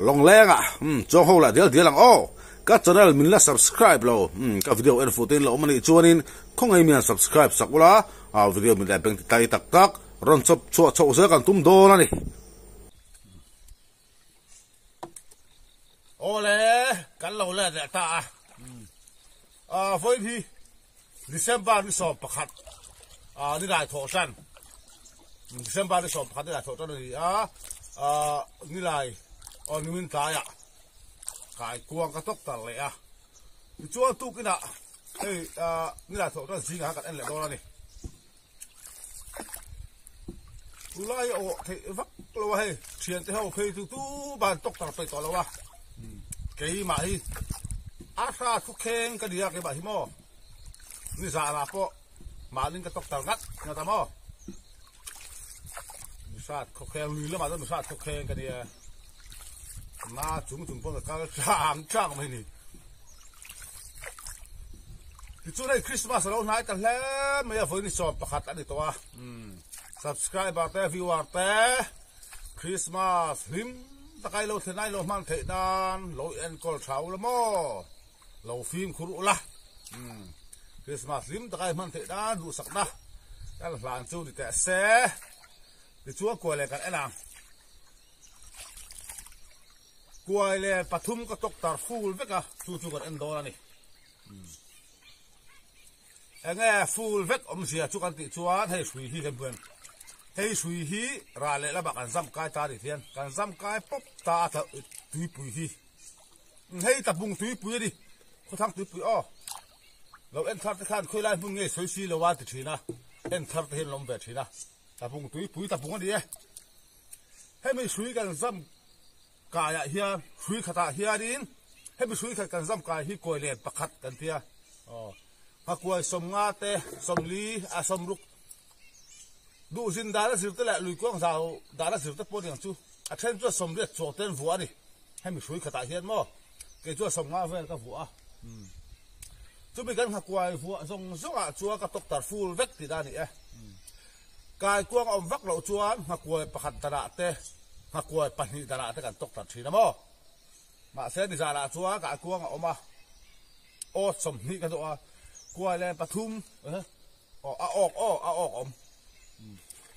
Lawngleng ah umm chuang ho lah dial dial ang aw. Ka channel min la subscribe lo umm ka video en fuh te in la awm anih chuanin khawngaih mian subscribe sak ula a video min leh beng ti tai tak tak rawn chawp chhuah chhoh zel kan tum dawn a ni. Awle kan lo let leh ta a ah vawiin hi December ni 11 ah ni lai thawh tan December ni 11 ni lai thawh tan a ni a ah ni lai aw nimin tlaiah kai kuang ka tawk tar leh a tichuan tukinah hei ah ni lai thawh tan zingah kan en leh dawn a ni. Tulai awh theih vak lo a hei thiante ho phei chu tu ban tawk tar peih tawh lo a keimah hi a hra thu kheng ka nia keimah hi maw ni zah pawh mahni ka tawk tar ngat ngat a maw mihrat khawkheng lui lamah chuan mihrat khawkheng ka nia na chung chung pawn ka kal tlang tlang mai ni. Tichuan hei Christmas a lo hnai ta hle mai a vawiin 11 a ni tawh a subscriber te viewer te Christmas hlim taka i lo thlen a i lo hman theih nan lo enkawl tha ula maw lo fimkhur ula Christmas hlim taka i hman theih nan duhsakna kan hlan chu ni teh se tichuan kuai leh kan en ang. Kuai leh pathum ka tawk tar full vek a, chu chu kan en dawn a ni. Enge full vek awmzia chu kan tih chuan hei hrui hi kan hmu em? Hei hrui hi rah leh lamah kan zam kai ta a nih hian kan zam kai pawp ta a tuipui hi. Hei tabung tuipui a ni, khawthlang tuipui aw. Lo en thar te khan khawilai hmun nge sawi si lo a ti thin a, en thar te hian an awm ve thin a. Tabung tuipui tabung a ni e. Hemi hrui kan zam kaiah hian hrui khatah hianin hemi hrui khat kan zam kai hi kawi len pakhat kan tia aw nghakuai sawmnga te sawmli a sawmruk duhzin dana zir te leh luikuang zau dana zir te pawh aniang chu a then chuan sawmriat chaw te an vuah a ni hemi hrui khatah hian maw kei chuan sawmnga vel ka vuah a chumi kan nghakuai vuah zawng zawngah chuan ka tawk tar full vek tih dan a ni e. Kaikuang a awm vak loh chuan nghakuai pakhat danah te, nghakuai pahnih danah te kan tawk tar thin a maw? Mahse nizanah chuan kaikuang a awm a, awt 20 ka zawh a, kuai leh pathum aw a awk aw a awk awm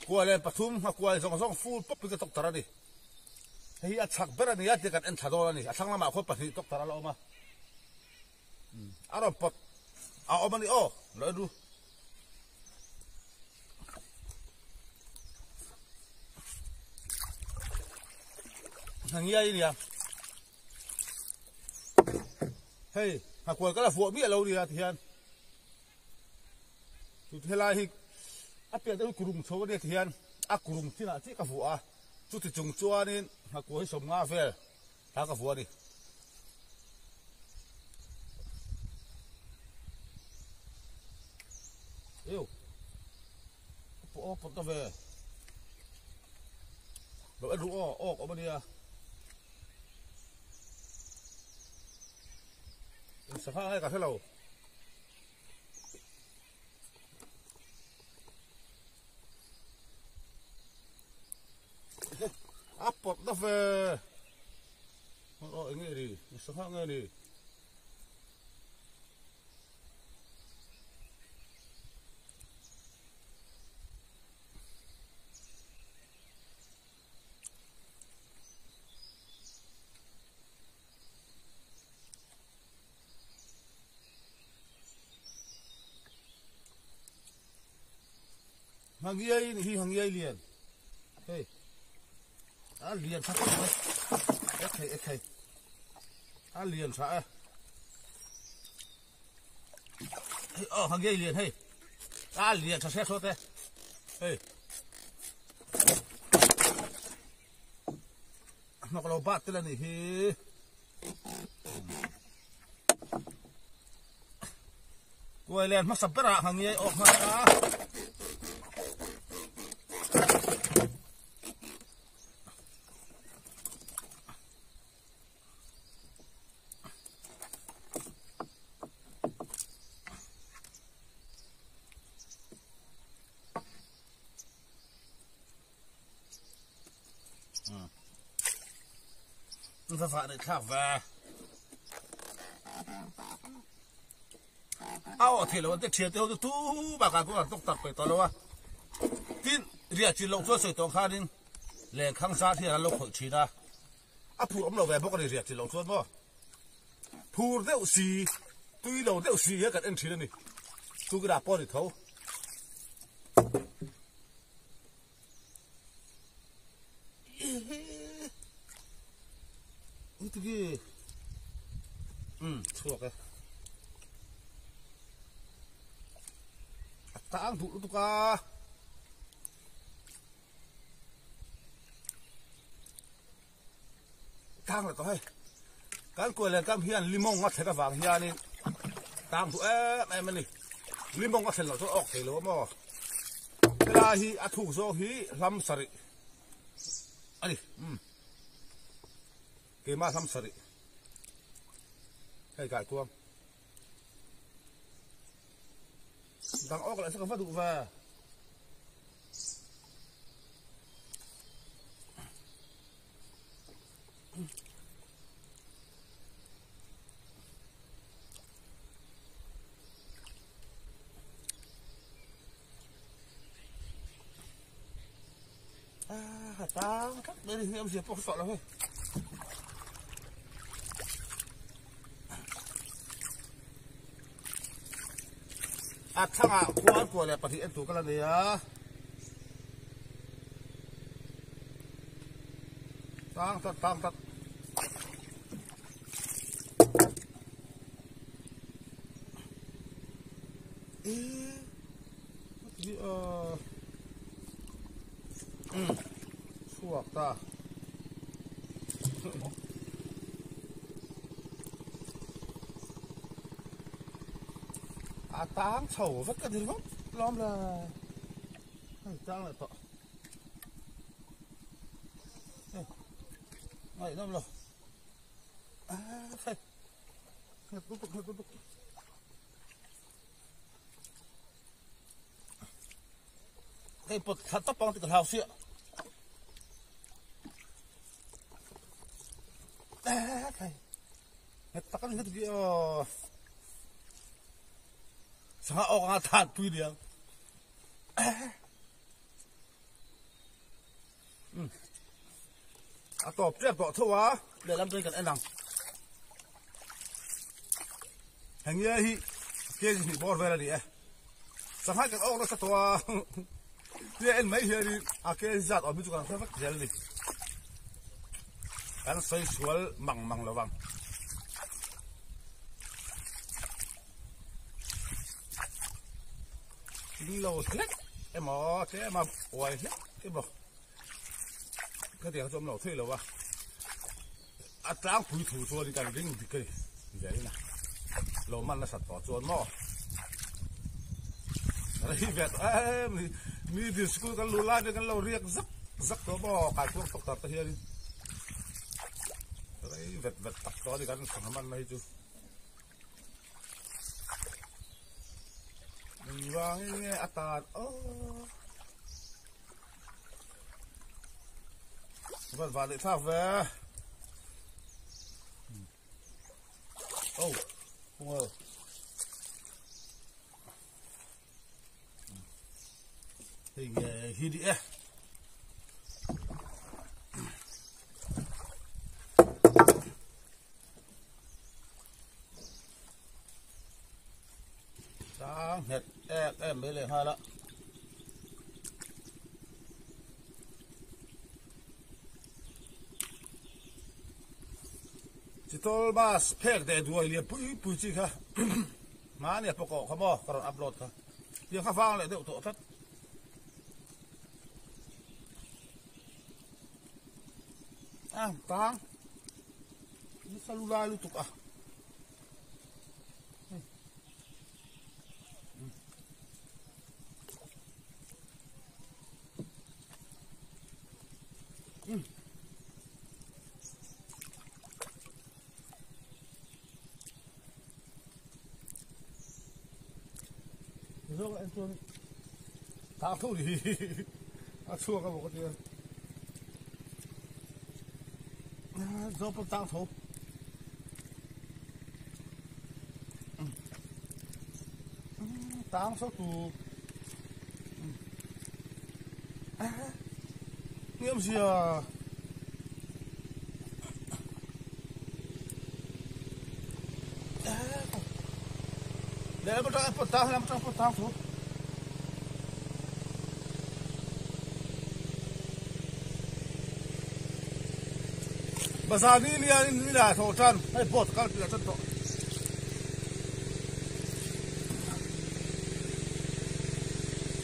kuai leh pathum nghakuai zawng zawng full pawp in ka tawk tar a ni. Hei hi a chhak ber a ni a tia kan en thla dawn a ni. A thlang lamah khuan pahnih tawk tar a la awm a, a rawn pawt a awm a ni aw lo en ru. Hna ngiai nia hei hna kual ka la vuah miah lo nia tihian chu helai hi a pian deuh hi kurung chho ania tihian a kurung chinah chiah ka vuah a chuti chung chuanin hna kual hi 50 vel ta ka vuah a ni. Yêu Aw pawt ta ve Lo en ru aw awk awm ania In sangha ngai ka hre lo A pawt ta ve Aw enge ni in sangha nge ni Hangiai ni hi hangiai lian hei a lian tha khawp mai e thei e thei a lian tha e hei aw hangiai lian hei a lian tha hre hrawt e hei hnawk lo bat tel a nih hi Kuai len hmasa berah hangiai awk hmasa a. Va vah neih thlak ve. A aw theih loh an te thian te ho chu tu bakah pawh an tawk tak peih tawh lo a. Tin, riah chin loh chuan sawi tawh khanin lenkhang zat hian an lo khawih thin a. A phur awm lo ve bawk a ni riah chin loh chuan maw. Phur deuh si, tui lo deuh si hian kan en thin a ni. Chungin ah pawh a ni tho. Chhuak e. A tang duh lutuk a. Tang leh tawh hei. Kan kuai len kam hian limawng a thlen avang hianin tang duh em em a ni. Limawng a thlen loh chuan awk thei lo a maw. Helai hi a thuk zawng hi hlam sarih a ni. Umm. Keimah hlam sarih. Hei kai kuang. Dang awk leh chu ka va duh ve. Ah, tang tlat mai ni awmzia pawh ka tawh lo hei. A thlangah khuan kua leh pahnih en tur ka la nei a. Tang tlat tang tlat. Chhuak ta. A tang chho vek a ni ringawt lawm le. Hei tang leh tawh. Ngaihnawm lo. Hei. Nghet lutuk nghet lutuk. Hei pawt thla tawp ang tih ka hlau sia. Hei. Nghet tak a ni nghet gi aw. Sangha awk anga than pui niang. A tawp tep tawh tho a, lehlam chuan kan en ang. Heng nge hi kg hnih bawr vel a ni e. Sangha kan awk nasa tawh a, tia en mai hianin a kg zat awm hi chu kan hre vek zel a ni. Kan sawi sual mang mang lo vang. Ding lo hlek emaw tlem a uai hlek emaw khatiang chu awm lo thei lo a a tlangpui thu chuan kan ring dik a ni zelin a lo man nasat tawh chuan maw rei ve tawh em mi din school kan luh lai te kan lo riak zak zak tawh maw kai kuang tawk tar te hianin rei vet vet tak tawh a ni kan sangha man na hi chu. Engvangin nge a tan aw. Van van leh thlak ve. Oh, well. Hei nge hi di e. Tang nghet em em mai leh nghal a. Chitol bus phek deh duai lian pui pui chi kha hmani a pawkawh kha maw ka rawn upload kha tiang kha vang leh deuh tawh tlat. A tang nasa lu lai lutuk a. Thah thu ni a chhuak a maw ka tia. Zo pawh tang tho. Tang so tu. Ngiam zia. Lehlam atang pawh tang helam atang pawh tang tho. Bazar ni lian in ni la tho tan hei boat kal piah tan tawh.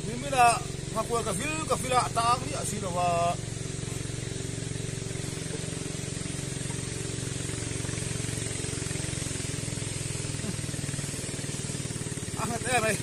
Nimina nghakuai ka vil ka vil a a tang miah si lo a. A nghet em ai.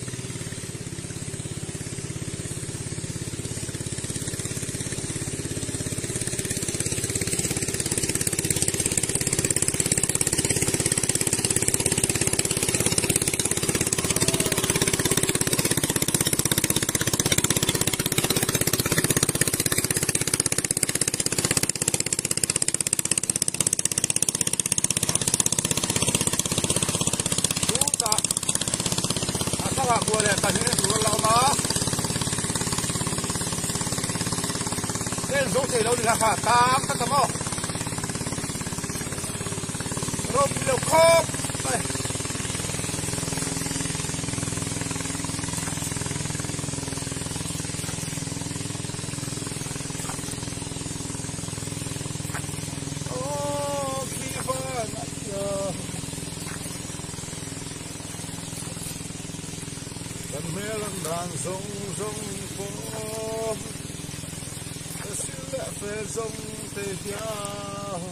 Chutah a thlalak buai leh pahnih tur an la awm a, pen zo thei lo ni kha kha tang ta ta maw ropui lo khawp mai. Kan hmel an dan zawng zawng pawh ka sil leh fe zawng te hian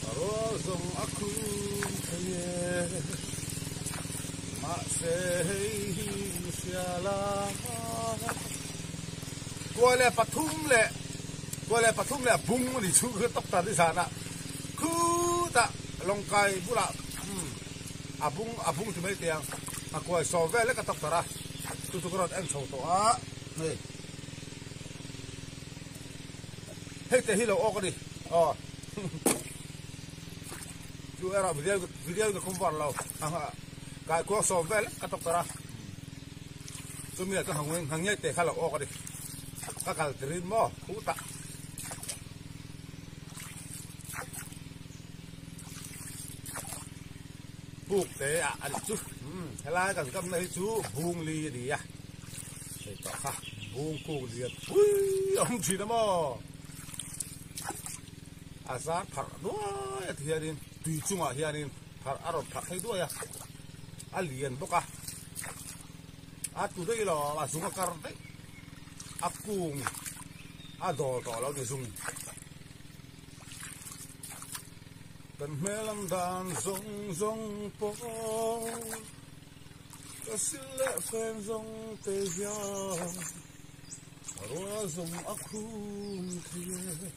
a rual zawng a khum thei e mahse hei hi hria la. Kuai leh pathum leh kuai leh pathum leh bung a ni chhung kha tawk ta ni zan ah khutah lawngkai bulah umm a bung a bung ti mai teh ang a kuai sawm vel lek a tawk tar a chu chu ka rawn en chho tawh a hei hei te hi lo awk a ni aw chu erawh video video ka khum var lo kai kuang sawm vel lek a tawk tar a. Chumi ah chuan hang ngei te kha lo awk a ni. Ka kal tirin maw khutah. Puk te ah a nih chu. Helai kan kamna hi chu bung li a ni a. Hei tawh kha bung kuk lian pui a awm thin a maw. A zar pharh duai a ti hianin tui chungah hianin pharh a rawn pharh thei duai a. A lian bawk a. A tu daih lo a zung a kar daih a kung a dawl tawh lo ni zung kan hmel ang dan zawng zawng pawh ka sil leh fen zawng te hian rual zawng a khum thei e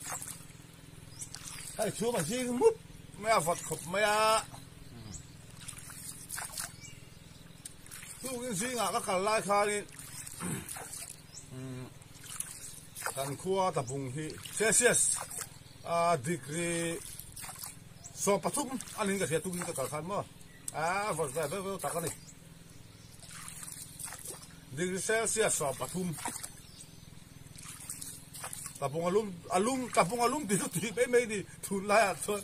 hei chhum a zing mup mai a vawt khawp mai a. Tukin zingah ka kal lai khanin kan khua tabung hi Celsius a degree 13 a ning ka hria tukin ka kal khan maw a vawt ve veu veu tak a ni degree Celsius 13 tabung alum alum tabung alum ti chu tih mai mai ni thun laiah chuan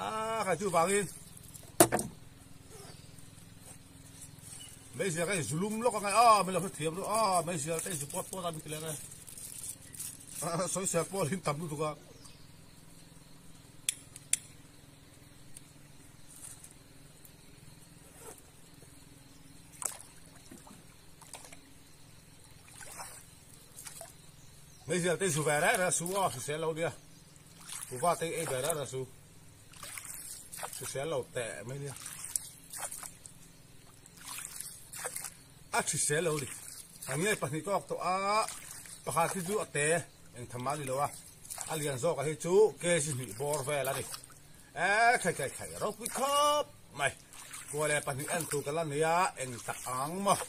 a kai chu vangin Meizial ka inzu lum lawk angai a min lo hrethiam ru a meizial ka inzu puat puat a min ti leh angai sawisel pawh a hlim tam lutuk a. Meizial te inzu ve reng reng a su a hrisel lo nia kuhva te ei ve reng reng a su. Hrisel lo teh mai nia. A hrisel lo ni. A nge pahnih tawk tawh a, pakhat hi chu a te eng tham mah a ni lo a, a lian zawk a hi chu kg hnih bawr vel a ni. E khai khai khai ropui khawp mai. Kua leh pahnih en tur ka la nei a, eng tak ang maw.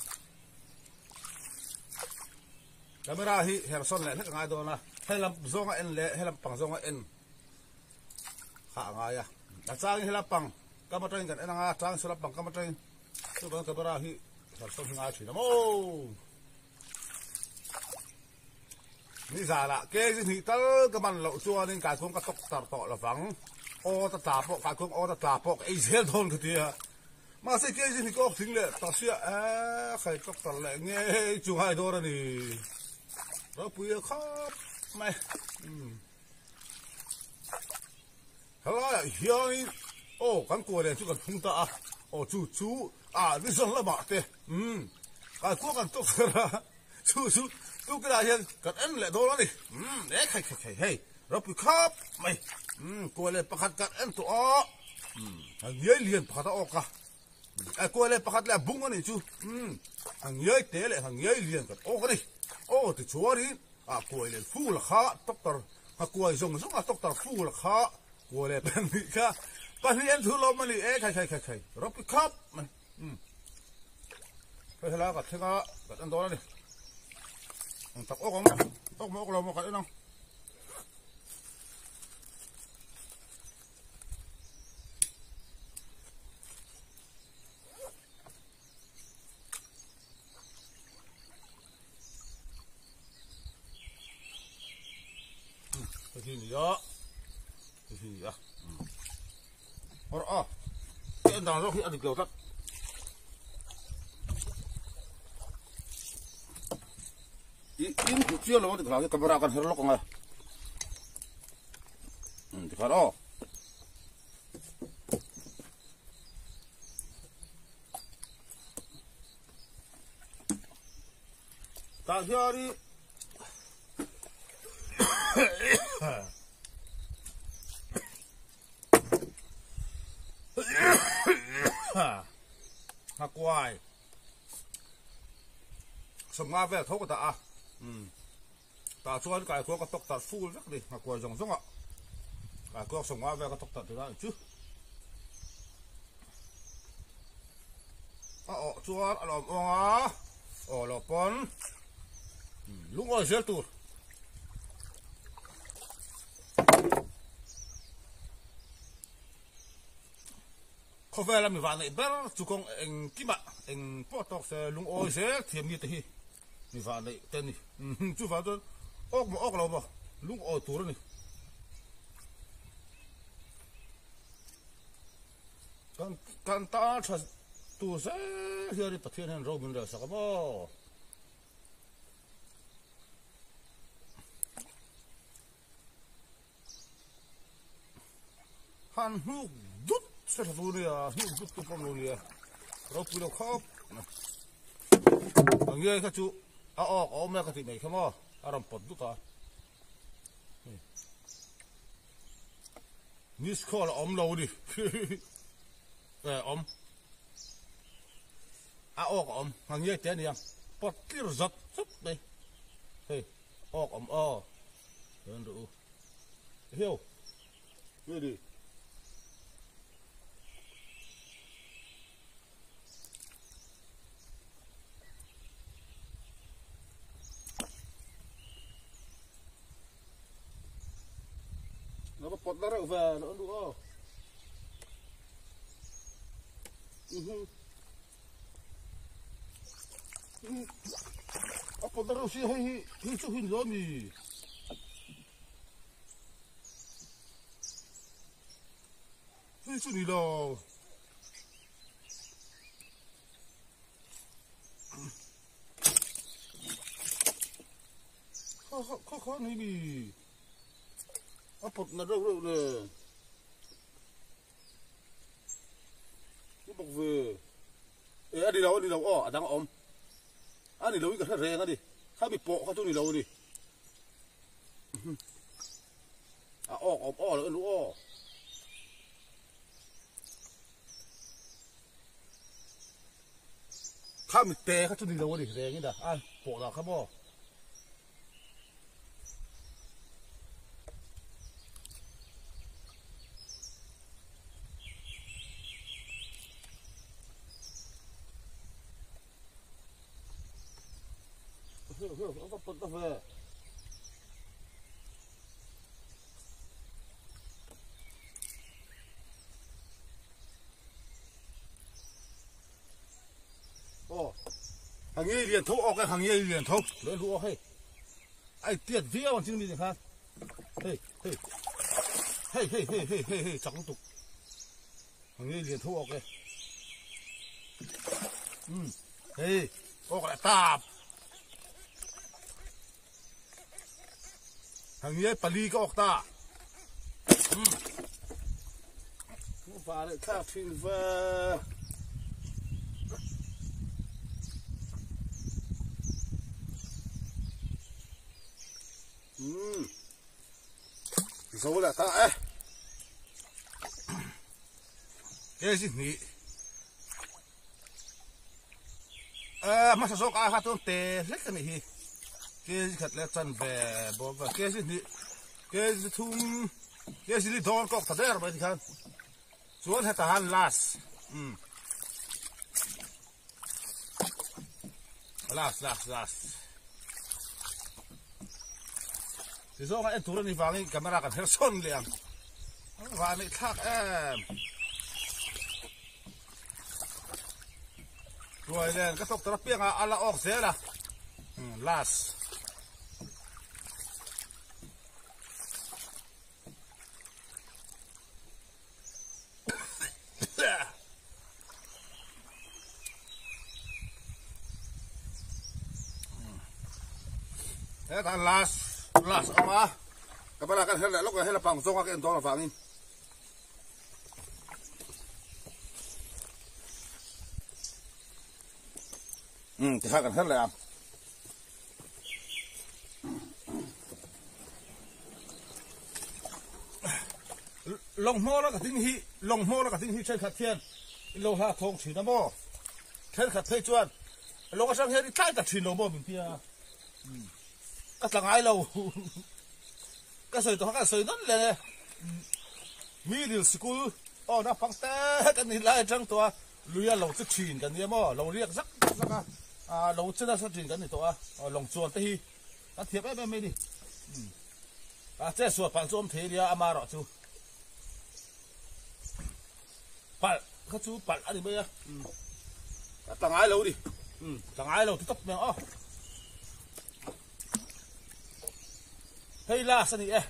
Camera hi hersawn leh hlek a ngai dawn a, helam zawnga en leh helam pang zawnga en. Kha a ngai a. A changin hela pang kam atangin kan en anga, a chang sela pang kam atangin chuvang camera hi sarsawn hi ngai thin a maw. Ni zanah kg hnih tal ka man loh chuanin kaikhuang ka tawk tar tawh lovang. Aw ta tla pawh kaikhuang aw ta tla pawh ka ei zel dawn ka ti a. Mahse kg hnih ka awk thing leh ta sia eh khai tawk tar leh ngei chu ngai dawn a ni. Ropui a khawp mai. Helaiah hianin aw kan kuah nen chu kan phung ta a, aw chu chu ah ni zawn lamah te umm kaikua kan tawk kher a, chu chu tukinah hian kan en leh dawn a ni umm e khai khai khai hei ropui khap mai umm kuah leh pakhat kan en tawh a umm a ngiai lian pakhat a awk a, a kuah leh pakhat leh a bung a nih chu umm a ngiai te leh a ngiai lian kan awk a ni aw tichuanin. A kuai leh ful kha doctor a kuai zawng zawng a doctor ful kha kuai leh pahnih kha pahnih an thu lawm a ni e khai khai khai khai ropui khap mai um hei helai ka thleng a kan en dawn a ni ang tak awk ang awk maw awk lo maw kan en ang. Hei ni a hei ni a or a cái anh đào nó khi ăn được nhiều lắm in ku chiang lo ti khla camera kan her lok anga ti khan aw Tah hian i Nghakuai sawmnga vel tho ka dah a tah chuan kaikuang ka tawk tarh ful vek a ni nghakuai zawng zawng ah kaikuang sawmnga vel ka tawk tarh tih lai chu. A awh chuan a lawm awng a, aw loh pawn lungawi zel tur. Khawvela mi vah neih ber chu kawng engkimah eng pawh tawk se lungawi zel thiam mi te hi mi vah neih te a ni. Chuvang chuan awk maw awk lo maw lungawi tur a ni. Kan kan tan tha tur zel hian Pathian hian ro min rel sak a maw? Han hnuk dut se tha tur nia, hnuk dut tu pawh lo nia. Ropui lo khawp. Ang nge kha chu a awk a awm e ka tih mai kha maw? A rawn pawt dut a. Miss call a awm lo a ni eh awm a awk a awm a ngiai te ania pawt tlir zat zat mai hei awk awm aw en rawh u hiu nge ni. Nó có pọt ra rượu về nó đủ không? A pọt ra rượu xí hơi hi chú hình rồi mì. Hei chu ni lo. Kha kha kha kha ni mi. A pawt na reuh reuh le. Bawk ve. E a ni lo a ni lo aw a dang a awm. A ni lo in ka hre reng a ni. Kha mi pawh kha chu ni lo a ni. A awk awm aw lo en u aw. Kha mi te kha chu ni lo a ni reng in a a pawh dah kha maw. A va pawt ta ve. Hangei lian tho awk e, hangei lian tho. Leh hlu awk hei. Ai tiat viau ang chin mi khan. Hei, hei. Hei, hei, hei, hei, hei, hei, chak lutuk. Hangei lian tho awk e. Um, hei, awk leh tap. Hangei pali ka awk ta. Um. Va leh thlak thin va. Um. Zo leh ta e. Ke si hnih. Eh, hmasa zawk ai kha chuan te hlek a nih hi. Kg khat leh chan ve bawk a, kg hnih, kg thum, kg li dawn kawk ta der mai tikhan. Chuan hetah han last, um. Last, last, last. Ti zawng a en tur a nih vangin camera kan her sawn leh ang. Van neih thlak em. Ruai nen ka tawk tar apiang a a la awk zel a. Last. Hetah last last awm a ka bala kan her leh lawk a hela pang zawng a ka en dawn avangin um tikha kan her leh ang. Lawng hmawla ka ding hi lawng hmawla ka ding hi thenkhat hian in lo hla thawng thin a maw thenkhat phei chuan lawng atang hian i tlai ta thin lo maw min tia ka tla ngai lo ka sawi tawh kha ka sawi nawn leh e middle sikul aw naupang te kan nih lai atang tawh a Lui a lo che thin kan nia maw, lo riak zak zak a, ah lo che nasa thin kan ni tawh a, lawng chuan te hi kan thiam em em mai ni. Ah che sual palh chu awm thei nia ama erawh chu palh kha chu palh a ni mai a, ka tla ngai lo ni, tla ngai lo ti tawp mai ang aw. Hei last a ni e.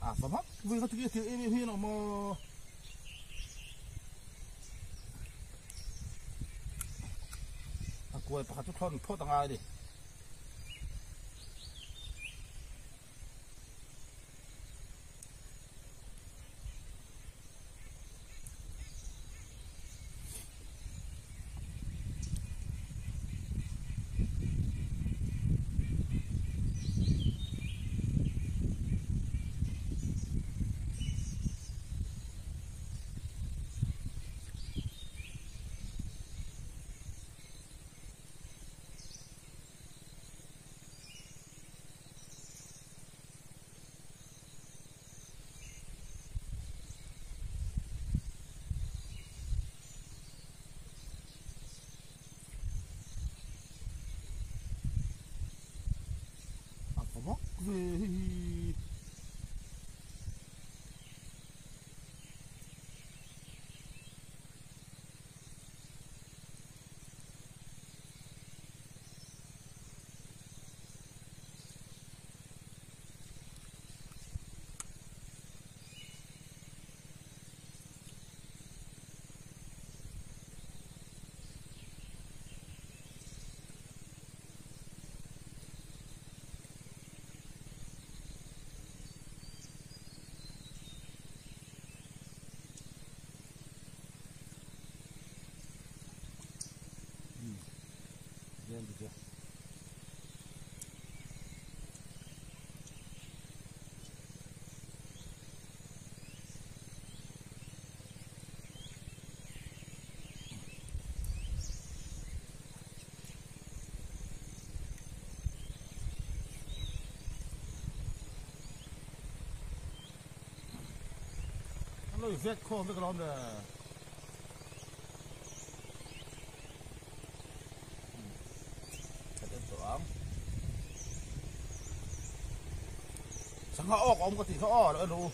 A va vak vui kha tui a tir em em hi a lo maw. A kuai pakhat chu thlawn phawt a ngai a ni. A va vak ve hei hi. Lo i vet khawm vek alawm le. Ka en tawh ang. Sangha awk a awm ka tih kha aw lo en rawh u.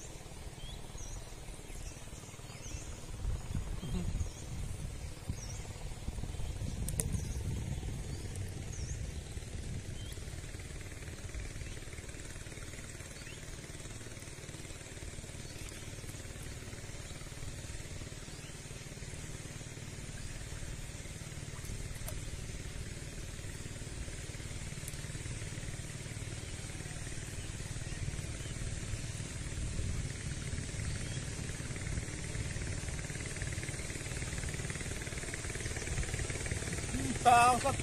Tang tlat.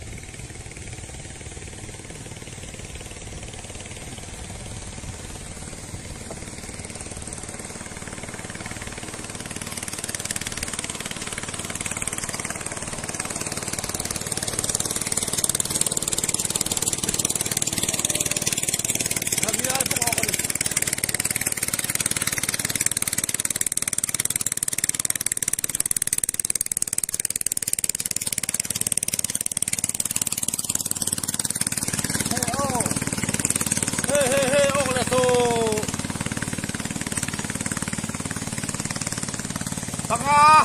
Panga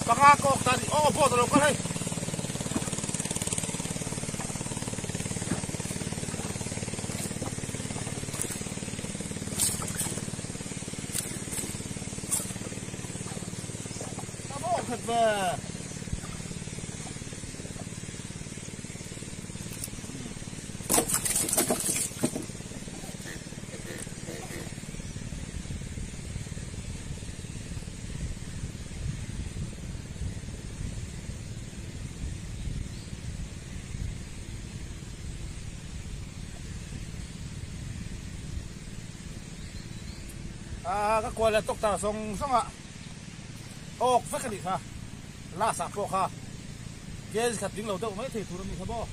panga kawk ta ni aw boat alo kal hei. Khat ve. Ka kual leh tawk tar zawng zawng a awk vek a nih kha last ah pawh kha kg khat ding lo deuh mai thei tur a nih kha maw.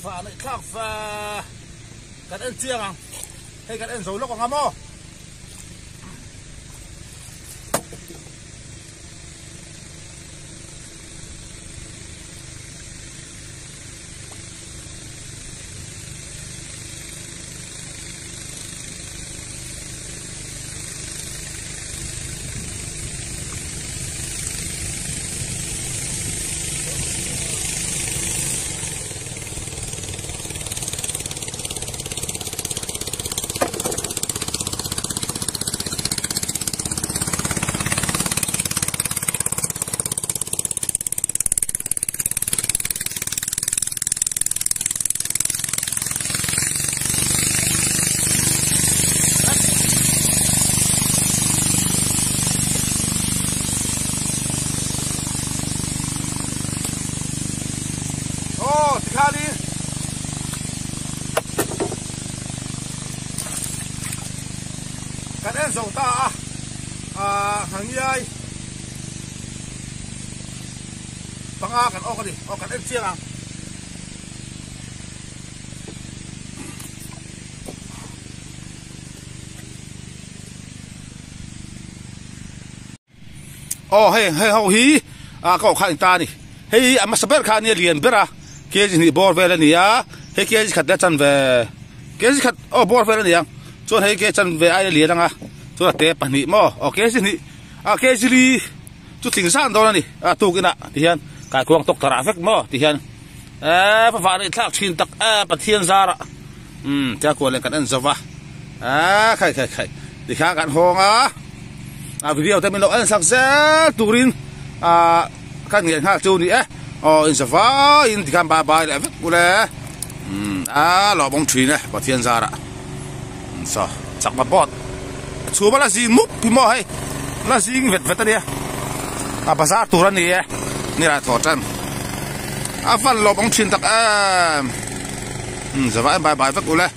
Vah neih thlak va kan en chiang ang hei kan en zo lawk ang a maw. Aw tikhanin kan en zo ta a ah Hangiai panga kan awk a ni aw kan en chiang ang. Aw hei hei ho hi ah ka awk kha a ni ta a ni hei hi a hmasa ber kha a nia lian ber a kg hnih bawr vel a ni a hei kg khat leh a chanve kg khat aw bawr vel a ni ang chuan hei kg chanve aia lian ang a chuan a te pahnih maw aw kg hnih ah kg li chu tling zan dawn a ni a tukin ah ti hian kaikuang tawk ta rah vek maw ti hian eee va vah neih thlak thin tak e Pathian zar ah umm tia kual leh kan en zo va eee khai khai khai ti kha kan hawng a a video te min lo en sak zel turin ah kan ngen nghal chu ni e aw in zavai in ti khan bye bye leh vek ule umm a lawmawm thin e Pathian zar ah. Saw chakma board a chhum a la zing mup hi maw hei la zing vet vet a nia a bazar tur a ni e nilai thaw tan a van lawm awm thin tak em umm zavai bye bye vek ule.